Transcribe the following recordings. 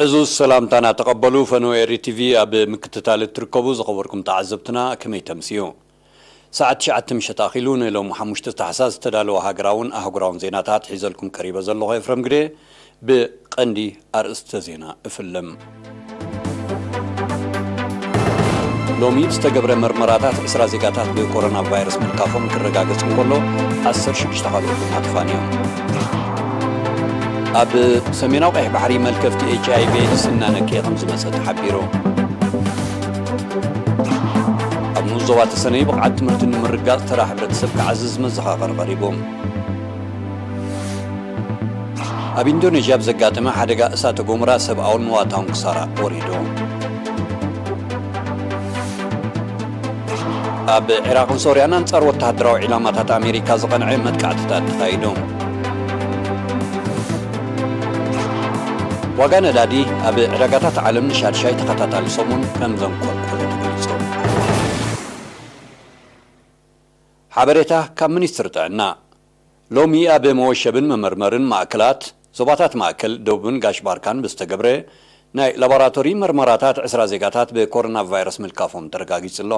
ዕዙዝ ሰላምታና ተቐበሉ። ፈነወ ኤሪ ቲቪ ኣብ ምክትታል እትርከቡ ዝኸበርኩም ተዓዘብትና፣ ከመይ ተምስዩ? ሰዓት ትሽዓተ ምሸት ኣኺሉ፣ ንሎሚ ሓሙሽተ ታሕሳስ ዝተዳለወ ሃገራውን ኣህጉራውን ዜናታት ሒዘልኩም ቀሪበ ዘለኹ ኤፍረም ግደ። ብቐንዲ ኣርእስተ ዜና እፍልም። ሎሚ ብዝተገብረ መርመራታት ዕስራ ዜጋታት ብኮሮና ቫይረስ ምልካፎም ክረጋገጽ እንከሎ፣ ዓሰርተ ሽዱሽተ ካልኦት ድማ ተፋንዮም። ኣብ ሰሜናዊ ቀይሕ ባሕሪ መልከፍቲ ኤች ኣይ ቪ ኤድስ እናነከየ ከም ዝመጸ ተሓቢሩ። ኣብ ንኡስ ዞባ ተሰነይ ብቕዓት ትምህርቲ ንምርጋጽ ተራ ሕብረተሰብ ክዓዝዝ መዘኻኸሪ ቀሪቡ። ኣብ ኢንዶኔዥያ ብዘጋጠመ ሓደጋ እሳተ ጎመራ ሰብኣውን ንዋታውን ክሳራ ወሪዱ። ኣብ ዒራቕን ሶርያን ኣንጻር ወተሃደራዊ ዒላማታት ኣሜሪካ ዝቐንዐ መጥቃዕትታት ተኻይዱ። ዋጋ ነዳዲ ኣብ ዕዳጋታት ዓለም ንሻድሻይ ተኸታታሊ ሰሙን ከም ዘንኮልኮለ ተገሊጹ። ሓበሬታ ካብ ሚኒስትሪ ጥዕና። ሎሚ ኣብ መወሸብን መመርመርን ማእከላት ዞባታት ማእከል፣ ደቡብን ጋሽ ባርካን ብዝተገብረ ናይ ላቦራቶሪ መርመራታት ዕስራ ዜጋታት ብኮሮና ቫይረስ ምልካፎም ተረጋጊጹ ኣሎ።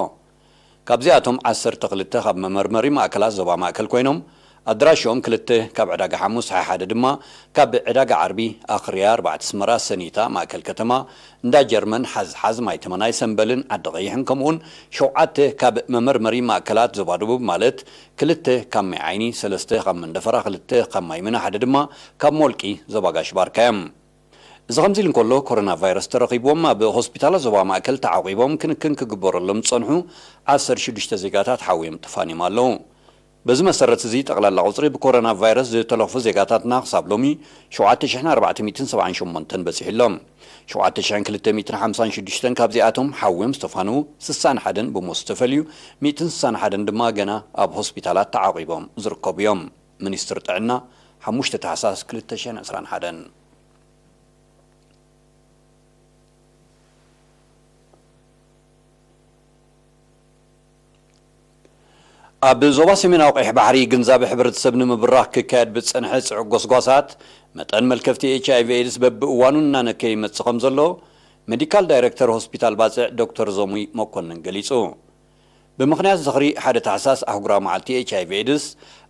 ካብዚኣቶም ዓሰርተ ክልተ ካብ መመርመሪ ማእከላት ዞባ ማእከል ኮይኖም፣ ኣድራሽኦም ክልተ ካብ ዕዳጋ ሓሙስ፣ ሓሓደ ድማ ካብ ዕዳጋ ዓርቢ፣ ኣኽርያ፣ ኣርባዕተ ኣስመራ፣ ሰኒታ፣ ማእከል ከተማ፣ እንዳ ጀርመን፣ ሓዝሓዝ፣ ማይ ተመናይ፣ ሰምበልን ዓዲ ቀይሕን፣ ከምኡውን ሸውዓተ ካብ መመርመሪ ማእከላት ዞባ ደቡብ፣ ማለት ክልተ ካብ ማይ ዓይኒ፣ ሰለስተ ካብ መንደፈራ፣ ክልተ ካብ ማይ ምነ፣ ሓደ ድማ ካብ ሞልቂ ዞባ ጋሽ ባርካ እዮም። እዚ ከምዚ ኢሉ እንከሎ፣ ኮሮና ቫይረስ ተረኺብዎም ኣብ ሆስፒታላት ዞባ ማእከል ተዓቂቦም ክንክን ክግበረሎም ዝጸንሑ ዓሰርተ ሽዱሽተ ዜጋታት ሓውዮም ተፋንዮም ኣለዉ። በዚ መሰረት እዚ፣ ጠቕላላ ቁጽሪ ብኮሮና ቫይረስ ዝተለኽፉ ዜጋታትና ክሳብ ሎሚ ሸውዓተ ሽሕን ኣርባዕተ ሚእትን ሰብዓን ሸሞንተን በጺሑ ኣሎ። ሸውዓተ ሽሕን ክልተ ሚእትን ሓምሳን ሽዱሽተን ካብዚኣቶም ሓውዮም ዝተፋንዉ፣ ስሳን ሓደን ብሞት ዝተፈልዩ፣ ሚእትን ስሳን ሓደን ድማ ገና ኣብ ሆስፒታላት ተዓቂቦም ዝርከቡ እዮም። ሚኒስትሪ ጥዕና፣ ሓሙሽተ ታሕሳስ ክልተ ሽሕን ዕስራን ሓደን። ኣብ ዞባ ሰሜናዊ ቀይሕ ባሕሪ ግንዛበ ሕብረተሰብ ንምብራኽ ክካየድ ብዝጸንሐ ጽዑቕ ጎስጓሳት፣ መጠን መልከፍቲ ኤች ኣይ ቪ ኤድስ በብእዋኑ እናነከየ ይመጽእ ከም ዘሎ፣ ሜዲካል ዳይሬክተር ሆስፒታል ባጽዕ ዶክተር ዞሙይ መኮንን ገሊጹ። ብምኽንያት ዝኽሪ ሓደ ታሕሳስ ኣህጉራዊ መዓልቲ ኤች ኣይ ቪ ኤድስ፣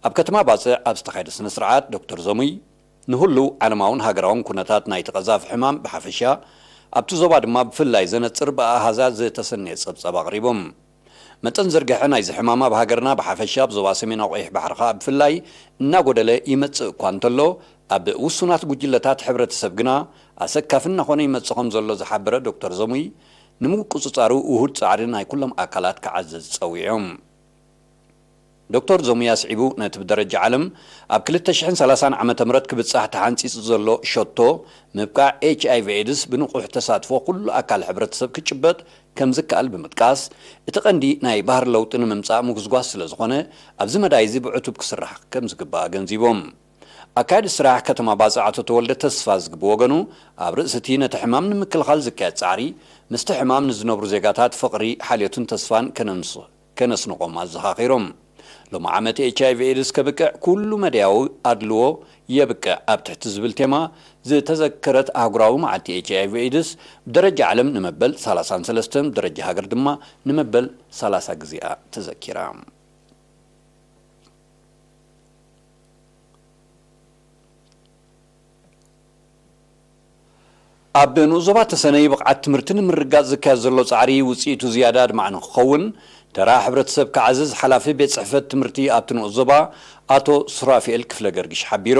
ኣብ ከተማ ባጽዕ ኣብ ዝተኻየደ ስነ ስርዓት፣ ዶክተር ዞሙይ ንህሉው ዓለማውን ሃገራውን ኩነታት ናይቲ ቀዛፊ ሕማም ብሓፈሻ፣ ኣብቲ ዞባ ድማ ብፍላይ ዘነጽር ብኣሃዛት ዝተሰነየ ጸብጻብ ኣቕሪቡ። መጠን ዝርግሐ ናይዚ ሕማም ኣብ ሃገርና ብሓፈሻ፣ ኣብ ዞባ ሰሜናዊ ቀይሕ ባሕሪ ከኣ ብፍላይ እናጎደለ ይመጽእ እኳ እንተሎ፣ ኣብ ውሱናት ጉጅለታት ሕብረተሰብ ግና ኣሰካፊ እናኾነ ይመጽእ ከም ዘሎ ዝሓበረ ዶክተር ዞሙይ፣ ንምቁጽጻሩ ውሁድ ጻዕሪ ናይ ኩሎም ኣካላት ክዓዘዝ ጸዊዑ። ዶክተር ዞሙይ ኣስዒቡ፣ ነቲ ብደረጃ ዓለም ኣብ ክልተ ሽሕን ሰላሳን ዓመተ ምህረት ክብጻሕ ተሓንጺጹ ዘሎ ሸቶ ምብቃዕ ኤች ኣይ ቪ ኤድስ ብንቑሕ ተሳትፎ ኩሉ ኣካል ሕብረተሰብ ክጭበጥ ከም ዝከኣል ብምጥቃስ፣ እቲ ቀንዲ ናይ ባህሪ ለውጢ ንምምጻእ ምጉስጓስ ስለ ዝኾነ፣ ኣብዚ መዳይ እዚ ብዕቱብ ክስራሕ ከም ዝግባእ ኣገንዚቦም። ኣካያዲ ስራሕ ከተማ ባጽዕ ኣቶ ተወልደ ተስፋዝጊ ብወገኑ፣ ኣብ ርእሲ እቲ ነቲ ሕማም ንምክልኻል ዝካየድ ጻዕሪ፣ ምስቲ ሕማም ንዝነብሩ ዜጋታት ፍቕሪ፣ ሓልዮትን ተስፋን ከነምስ-፣ ከነስንቖም ኣዘኻኺሮም። ሎሚ ዓመት ኤች ኣይ ቪ ኤድስ ከብቅዕ ኩሉ መዳያዊ ኣድልዎ የብቅዕ ኣብ ትሕቲ ዝብል ቴማ ዝተዘከረት ኣህጉራዊ መዓልቲ ኤች ኣይ ቪ ኤድስ፣ ብደረጃ ዓለም ንመበል ሰላሳን ሰለስተን፣ ብደረጃ ሃገር ድማ ንመበል ሰላሳ ግዜኣ ተዘኪራ። ኣብ ንኡስ ዞባ ተሰነይ ብቕዓት ትምህርቲ ንምርጋጽ ዝካየድ ዘሎ ጻዕሪ ውጽኢቱ ዝያዳ ኣድማዒ ንክኸውን፣ ተራ ሕብረተሰብ ክዓዝዝ ሓላፊ ቤት ጽሕፈት ትምህርቲ ኣብቲ ንኡስ ዞባ ኣቶ ሱራፊኤል ክፍለ ገርግሽ ሓቢሩ።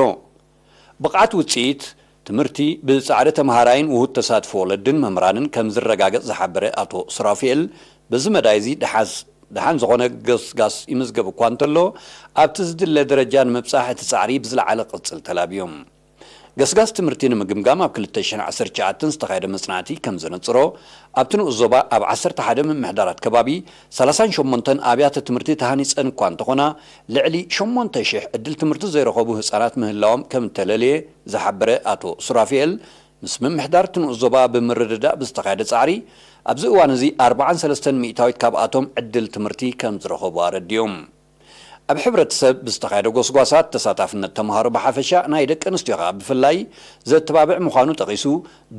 ብቕዓት ውጽኢት ትምህርቲ ብጻዕሪ ተምሃራይን ውሁድ ተሳትፎ ወለድን መምህራንን ከም ዝረጋገጽ ዝሓበረ ኣቶ ሱራፊኤል፣ በዚ መዳይ እዚ ደሓስ-፣ ደሓን ዝኾነ ገስጋስ ይምዝገብ እኳ እንተሎ፣ ኣብቲ ዝድለ ደረጃ ንምብጻሕ እቲ ጻዕሪ ብዝለዓለ ክቕጽል ተላብዩ። ገስጋስ ትምህርቲ ንምግምጋም ኣብ ክልተ ሽሕን ዓሰርተ ትሽዓተን ዝተኻየደ መጽናዕቲ ከም ዘነጽሮ፣ ኣብቲ ንኡስ ዞባ ኣብ ዓሰርተ ሓደ ምምሕዳራት ከባቢ ሰላሳን ሸሞንተን ኣብያተ ትምህርቲ ተሃኒጸን እኳ እንተኾና፣ ልዕሊ ሸሞንተ ሽሕ ዕድል ትምህርቲ ዘይረኸቡ ህጻናት ምህላዎም ከም እተለለየ ዝሓበረ ኣቶ ሱራፊኤል፣ ምስ ምምሕዳር እቲ ንኡስ ዞባ ብምርድዳእ ብዝተኻየደ ጻዕሪ፣ ኣብዚ እዋን እዚ ኣርብዓን ሰለስተን ሚእታዊት ካብኣቶም ዕድል ትምህርቲ ከም ዝረኸቡ ኣረዲኦም። ኣብ ሕብረተሰብ ብዝተኻየደ ጎስጓሳት ተሳታፍነት ተምሃሮ ብሓፈሻ ናይ ደቂ ኣንስትዮ ከኣ ብፍላይ ዘተባብዕ ምዃኑ ጠቒሱ፣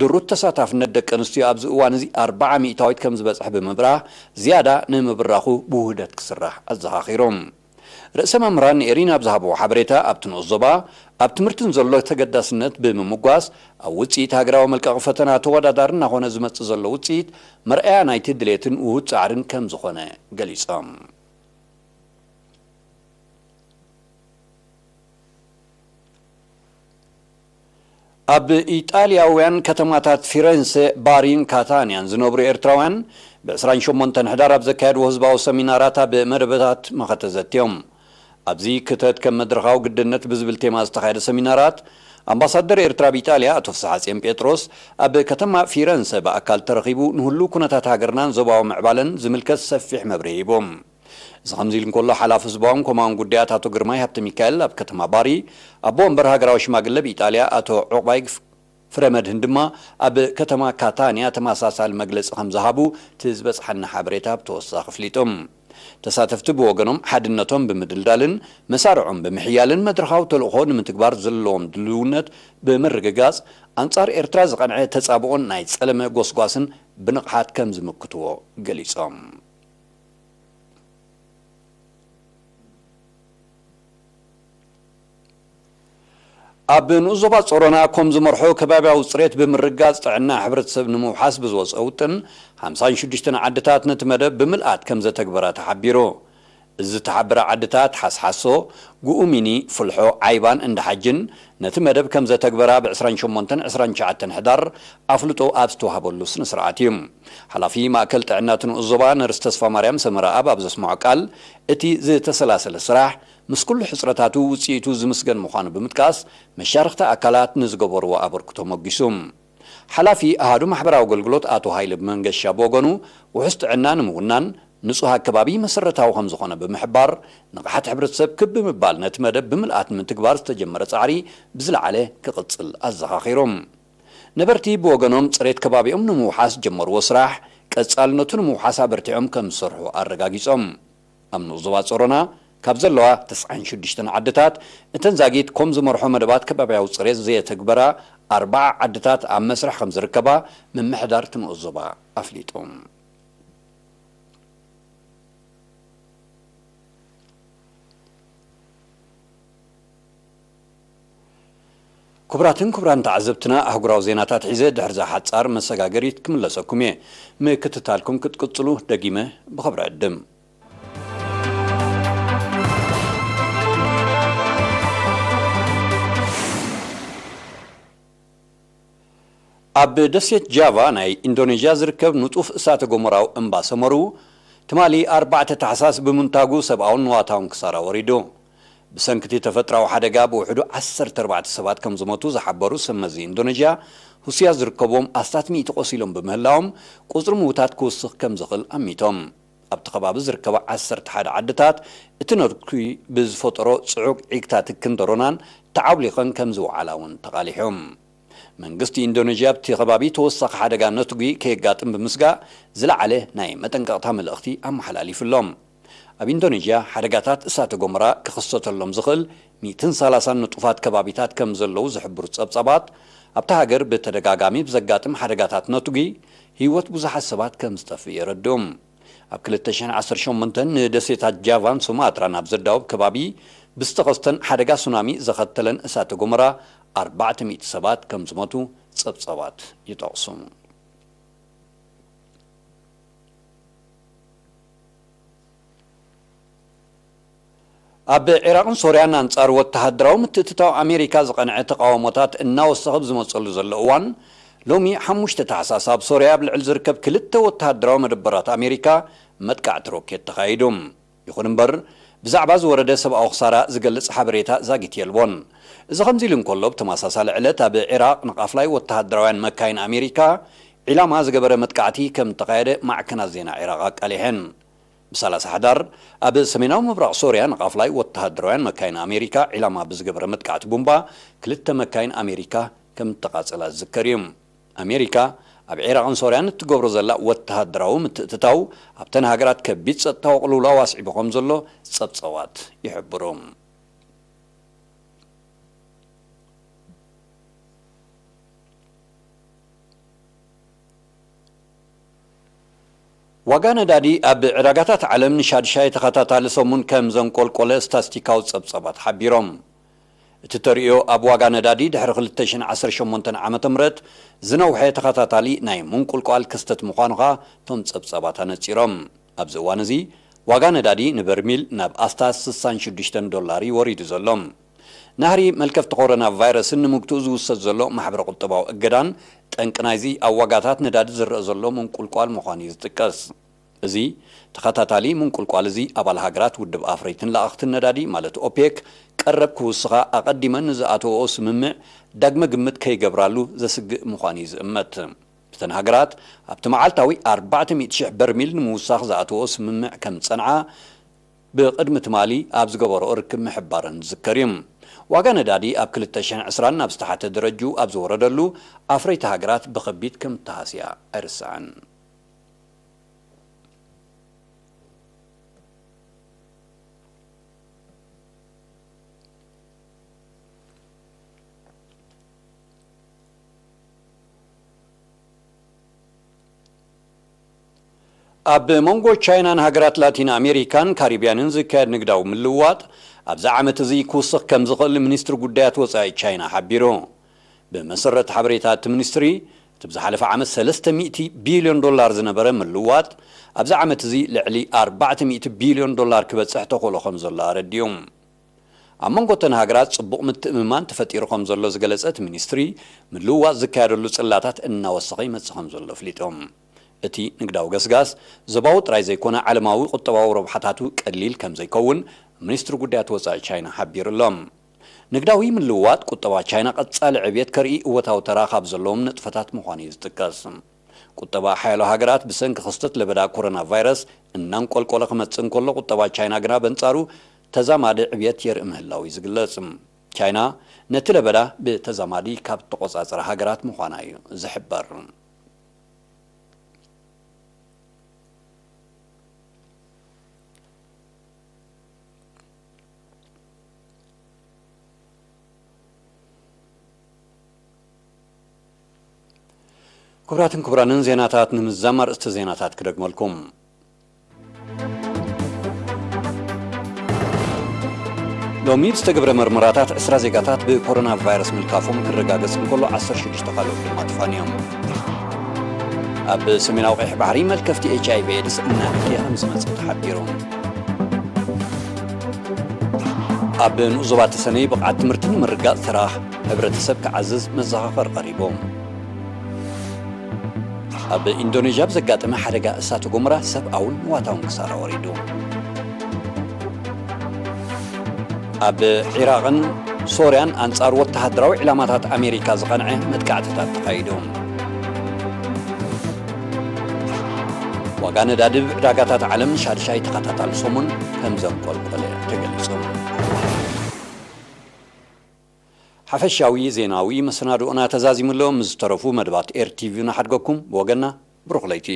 ድሩት ተሳታፍነት ደቂ ኣንስትዮ ኣብዚ እዋን እዚ ኣርብዓ ሚእታዊት ከም ዝበጽሕ ብምብራህ ዝያዳ ንምብራኹ ብውህደት ክስራሕ ኣዘኻኺሩ። ርእሰ መምህራን ንኤሪና ኣብ ዝሃብዎ ሓበሬታ ኣብቲ ንኡስ ዞባ ኣብ ትምህርቲ ንዘሎ ተገዳስነት ብምምጓስ ኣብ ውፅኢት ሃገራዊ መልቀቒ ፈተና ተወዳዳሪ እናኾነ ዝመፅእ ዘሎ ውፅኢት መርኣያ ናይቲ ድሌትን ውሁድ ፃዕርን ከም ዝኾነ ገሊፆም። ኣብ ኢጣልያውያን ከተማታት ፊረንሰ፣ ባሪን ካታንያን ዝነብሩ ኤርትራውያን ብ ዕስራን ሸሞንተን ሕዳር ኣብ ዘካየድዎ ህዝባዊ ሰሚናራት ኣብ መደበታት መኸተ ዘትዮም። ኣብዚ ክተት ከም መድረኻዊ ግድነት ብዝብል ቴማ ዝተኻየደ ሰሚናራት፣ ኣምባሳደር ኤርትራ ኣብ ኢጣልያ ኣቶ ፍስሓጽዮን ጴጥሮስ ኣብ ከተማ ፊረንሰ ብኣካል ተረኺቡ ንህሉው ኩነታት ሃገርናን ዞባዊ ምዕባለን ዝምልከት ሰፊሕ መብርሂ ሂቡ። እዚ ከምዚ ኢሉ እንከሎ፣ ሓላፊ ህዝባውን ኮማውን ጉዳያት ኣቶ ግርማይ ሃብተሚካኤል ኣብ ከተማ ባሪ፣ ኣቦ ወንበር ሃገራዊ ሽማግለ ብኢጣልያ ኣቶ ዑቕባይ ፍረመድህን ድማ ኣብ ከተማ ካታንያ ተመሳሳሊ መግለጺ ከም ዝሃቡ እቲ ዝበጽሓና ሓበሬታ ብተወሳኺ ኣፍሊጡ። ተሳተፍቲ ብወገኖም ሓድነቶም ብምድልዳልን መሳርዖም ብምሕያልን መድረኻዊ ተልእኾ ንምትግባር ዘለዎም ድልውነት ብምርግጋጽ፣ ኣንጻር ኤርትራ ዝቐንዐ ተጻብኦን ናይ ጸለመ ጎስጓስን ብንቕሓት ከም ዝምክትዎ ገሊጾም። ኣብ ንኡስ ዞባ ጾሮና ኮም ዝመርሖ ከባብያዊ ጽሬት ብምርጋጽ ጥዕና ሕብረተሰብ ንምውሓስ ብዝወጸ ውጥን ሓምሳን ሽዱሽተን ዓድታት ነቲ መደብ ብምልኣት ከም ዘተግበራ ተሓቢሩ። እዚ ዝተሓበረ ዓድታት ሓስሓሶ፣ ጉኡሚኒ፣ ፍልሖ፣ ዓይባን እንዳ ሓጅን ነቲ መደብ ከም ዘተግበራ ብ ዕስራን ሸሞንተን ዕስራን ትሽዓተን ሕዳር ኣፍልጦ ኣብ ዝተዋህበሉ ስነ ስርዓት እዩ። ሓላፊ ማእከል ጥዕና እቲ ንኡስ ዞባ ነርስ ተስፋ ማርያም ሰመረኣብ ኣብ ዘስምዖ ቃል፣ እቲ ዝተሰላሰለ ስራሕ ምስ ኩሉ ሕጽረታቱ ውጽኢቱ ዝምስገን ምዃኑ ብምጥቃስ፣ መሻርኽቲ ኣካላት ንዝገበርዎ ኣበርክቶ ሞጊሱ። ሓላፊ ኣሃዱ ማሕበራዊ ኣገልግሎት ኣቶ ሃይለ መንገሻ ብወገኑ፣ ውሑስ ጥዕና ንምውናን ንጹህ ኣከባቢ መሰረታዊ ከም ዝኾነ ብምሕባር፣ ንቕሓት ሕብረተሰብ ክብ ብምባል ነቲ መደብ ብምልኣት ንምትግባር ዝተጀመረ ጻዕሪ ብዝለዓለ ክቕጽል ኣዘኻኺሩ። ነበርቲ ብወገኖም፣ ጽሬት ከባቢኦም ንምውሓስ ዝጀመርዎ ስራሕ ቀጻልነቱ ንምውሓስ ኣበርቲዖም ከም ዝሰርሑ ኣረጋጊጾም። ኣብ ንኡስ ዞባ ጾሮና ካብ ዘለዋ ተስዓን ሽዱሽተን ዓድታት፣ እተን ዛጊት ኮም ዝመርሖ መደባት ከባብያዊ ጽሬት ዘየተግበራ ኣርብዓ ዓድታት ኣብ መስርሕ ከም ዝርከባ ምምሕዳር እቲ ንኡስ ዞባ ኣፍሊጡ። ክቡራትን ክቡራን ተዓዘብትና፣ ኣህጉራዊ ዜናታት ሒዘ ድሕሪ እዛ ሓጻር መሰጋገሪት ክምለሰኩም እየ። ምክትታልኩም ክትቅጽሉ ደጊመ ብኽብሪ ዕድም። ኣብ ደሴት ጃቫ ናይ ኢንዶኔዥያ ዝርከብ ንጡፍ እሳተ ጎመራዊ እምባ ሰመሩ፣ ትማሊ ኣርባዕተ ታሕሳስ ብምንታጉ ሰብኣውን ንዋታውን ክሳራ ወሪዱ። ብሰንኪ እቲ ተፈጥራዊ ሓደጋ ብውሕዱ ዓሰርተ ኣርባዕተ ሰባት ከም ዝሞቱ ዝሓበሩ ሰብ መዚ ኢንዶኔዥያ፣ ሩስያ ዝርከብዎም ኣስታት ሚእቲ ቆሲሎም ብምህላዎም፣ ቁጽሪ ምዉታት ክውስኽ ከም ዝኽእል ኣሚቶም። ኣብቲ ከባቢ ዝርከባ ዓሰርተ ሓደ ዓድታት፣ እቲ ነትጒ ብዝፈጠሮ ጽዑቕ ዒግታ ትክን ደሮናን ተዓብሊቐን ከም ዝወዓላ እውን ተቓሊሑ። መንግስቲ ኢንዶኔዥያ ኣብቲ ከባቢ ተወሳኺ ሓደጋ ነትጒ ከየጋጥም ብምስጋእ፣ ዝለዓለ ናይ መጠንቀቕታ መልእኽቲ ኣመሓላሊፉ ኣሎ። ኣብ ኢንዶኔዥያ፣ ሓደጋታት እሳተ ጎመራ ክኽሰተሎም ዝኽእል ሚእትን ሰላሳን ንጡፋት ከባቢታት ከም ዘለዉ ዝሕብሩ ጸብጻባት፣ ኣብታ ሃገር ብተደጋጋሚ ብዘጋጥም ሓደጋታት ነትጒ፣ ህይወት ብዙሓት ሰባት ከም ዝጠፍእ የረድኡ። ኣብ ክልተ ሽሕን ዓሰርተ ሸሞንተን ንደሴታት ጃቫን ሱማትራን ኣብ ዘዳውብ ከባቢ ብዝተኸስተን ሓደጋ ሱናሚ ዘኸተለን እሳተ ጎመራ ኣርባዕተ ሚእቲ ሰባት ከም ዝሞቱ ጸብጻባት ይጠቕሱ። ኣብ ዒራቕን ሶርያን ኣንጻር ወተሃደራዊ ምትእትታው ኣሜሪካ ዝቐንዐ ተቓውሞታት እናወሰኸ ብዝመጸሉ ዘሎ እዋን፣ ሎሚ ሓሙሽተ ታሕሳስ ኣብ ሶርያ ኣብ ልዕሊ ዝርከብ ክልተ ወተሃደራዊ መደበራት ኣሜሪካ መጥቃዕቲ ሮኬት ተኻይዱ። ይኹን እምበር፣ ብዛዕባ ዝወረደ ሰብኣዊ ክሳራ ዝገልጽ ሓበሬታ ዛጊት የልቦን። እዚ ከምዚ ኢሉ እንከሎ፣ ብተመሳሳሊ ዕለት ኣብ ዒራቕ ንቓፍላይ ወተሃደራውያን መካይን ኣሜሪካ ዒላማ ዝገበረ መጥቃዕቲ ከም እተኻየደ ማዕከናት ዜና ዒራቕ ኣቃሊሐን። ብሰላሳ ሕዳር፣ ኣብ ሰሜናዊ ምብራቕ ሶርያ ንቓፍላይ ወተሃደራውያን መካይን ኣሜሪካ ዒላማ ብዝገበረ መጥቃዕቲ ቡምባ ክልተ መካይን ኣሜሪካ ከም እተቓጸላ ዝዝከር እዩ። ኣሜሪካ ኣብ ዒራቕን ሶርያን እትገብሮ ዘላ ወተሃደራዊ ምትእትታው ኣብተን ሃገራት ከቢድ ጸጥታዊ ቅልውላው ኣስዒቡ ከም ዘሎ ጸብጸባት ይሕብሩ። ዋጋ ነዳዲ ኣብ ዕዳጋታት ዓለም ንሻድሻይ ተኸታታሊ ሰሙን ከም ዘንቆልቆለ ስታስቲካዊ ጸብጸባት ሓቢሮም። እቲ ተርእዮ ኣብ ዋጋ ነዳዲ ድሕሪ ክልተ ሽሕን ዓሰርተ ሸሞንተን ዓመተ ምህረት ዝነውሐ ተኸታታሊ ናይ ምንቁልቋል ክስተት ምዃኑ ኸኣ እቶም ጸብጸባት ኣነጺሮም። ኣብዚ እዋን እዚ ዋጋ ነዳዲ ንበርሚል ናብ ኣስታት ስሳን ሽዱሽተን ዶላር እዩ ወሪዱ ዘሎ። ናህሪ መልከፍቲ ኮሮና ቫይረስን ንምግትኡ ዝውሰድ ዘሎ ማሕበረ ቁጠባዊ እገዳን ጠንቂ ናይዚ ኣብ ዋጋታት ነዳዲ ዝረአ ዘሎ ምንቁልቋል ምዃኑ እዩ ዝጥቀስ። እዚ ተኸታታሊ ምንቁልቋል እዚ ኣባል ሃገራት ውድብ ኣፍረይትን ለኣኽትን ነዳዲ ማለት ኦፔክ ቀረብ ክውስኻ ኣቐዲመን ንዝኣተወኦ ስምምዕ ዳግመ ግምት ከይገብራሉ ዘስግእ ምዃኑ እዩ ዝእመት። እተን ሃገራት ኣብቲ መዓልታዊ ኣርባዕተ ሚእቲ ሽሕ በርሚል ንምውሳኽ ዝኣተወኦ ስምምዕ ከም ዝጸንዓ ብቕድሚ ትማሊ ኣብ ዝገበረኦ ርክብ ምሕባረን ዝዝከር እዩ። ዋጋ ነዳዲ ኣብ ክልተ ሽሕን ዕስራን ናብ ዝተሓተ ደረጅኡ ኣብ ዝወረደሉ ኣፍረይቲ ሃገራት ብኸቢድ ከም እተሃስያ ኣይርሳዕን። ኣብ መንጎ ቻይናን ሃገራት ላቲን ኣሜሪካን ካሪብያንን ዝካየድ ንግዳዊ ምልውዋጥ ኣብዚ ዓመት እዚ ክውስኽ ከም ዝኽእል ሚኒስትሪ ጉዳያት ወጻኢ ቻይና ሓቢሩ። ብመሰረት ሓበሬታ እቲ ሚኒስትሪ፣ እቲ ብዝሓለፈ ዓመት ሰለስተ ሚእቲ ቢልዮን ዶላር ዝነበረ ምልውዋጥ ኣብዚ ዓመት እዚ ልዕሊ ኣርባዕተ ሚእቲ ቢልዮን ዶላር ክበጽሕ ተኽእሎ ከም ዘሎ ኣረዲኡ። ኣብ መንጎ እተን ሃገራት ጽቡቕ ምትእምማን ተፈጢሩ ከም ዘሎ ዝገለጸ እቲ ሚኒስትሪ፣ ምልውዋጥ ዝካየደሉ ጽላታት እናወሰኸ ይመጽእ ከም ዘሎ ኣፍሊጡ። እቲ ንግዳዊ ገስጋስ ዞባዊ ጥራይ ዘይኮነ ዓለማዊ ቁጠባዊ ረብሓታቱ ቀሊል ከም ዘይከውን ሚኒስትሪ ጉዳያት ወጻኢ ቻይና ሓቢሩ ኣሎ። ንግዳዊ ምልውዋጥ ቁጠባ ቻይና ቀጻሊ ዕብየት ከርኢ እወታዊ ተራ ካብ ዘለዎም ንጥፈታት ምዃኑ እዩ ዝጥቀስ። ቁጠባ ሓያሎ ሃገራት ብሰንኪ ክስተት ለበዳ ኮሮና ቫይረስ እናንቆልቆለ ክመጽእ እንከሎ፣ ቁጠባ ቻይና ግና በንጻሩ ተዛማዲ ዕብየት የርኢ ምህላው እዩ ዝግለጽ። ቻይና ነቲ ለበዳ ብተዛማዲ ካብ ተቆጻጸራ ሃገራት ምዃና እዩ ዝሕበር። ክቡራትን ክቡራንን፣ ዜናታት ንምዝዛም ኣርእስቲ ዜናታት ክደግመልኩም። ሎሚ ብዝተገብረ መርመራታት ዕስራ ዜጋታት ብኮሮና ቫይረስ ምልካፎም ክረጋገጽ እንከሎ፣ ዓሰርተ ሽዱሽተ ካልኦት ድማ ተፋንዮም። ኣብ ሰሜናዊ ቀይሕ ባሕሪ መልከፍቲ ኤች ኣይ ቪ ኤድስ እናነከየ ከም ዝመጽእ ተሓቢሩ። ኣብ ንኡስ ዞባ ተሰነይ ብቕዓት ትምህርቲ ንምርጋጽ ተራ ሕብረተሰብ ክዓዝዝ መዘኻኸር ቀሪቡ። ኣብ ኢንዶኔዥያ ብዘጋጠመ ሓደጋ እሳተ ጎመራ ሰብኣውን ንዋታውን ክሳራ ወሪዱ። ኣብ ዒራቕን ሶርያን ኣንጻር ወተሃደራዊ ዕላማታት ኣሜሪካ ዝቐንዐ መጥቃዕትታት ተኻይዱ። ዋጋ ነዳዲ ኣብ ዕዳጋታት ዓለም ንሻድሻይ ተኸታታሊ ሰሙን ከም ዘንቆልቆለ ተገሊጹ። ሓፈሻዊ ዜናዊ መሰናድኦና ተዛዚሙ ኣሎ። ምስ ዝተረፉ መደባት ኤር ቲ ቪ ንሓድገኩም። ብወገንና ብሩኽ ለይቲ።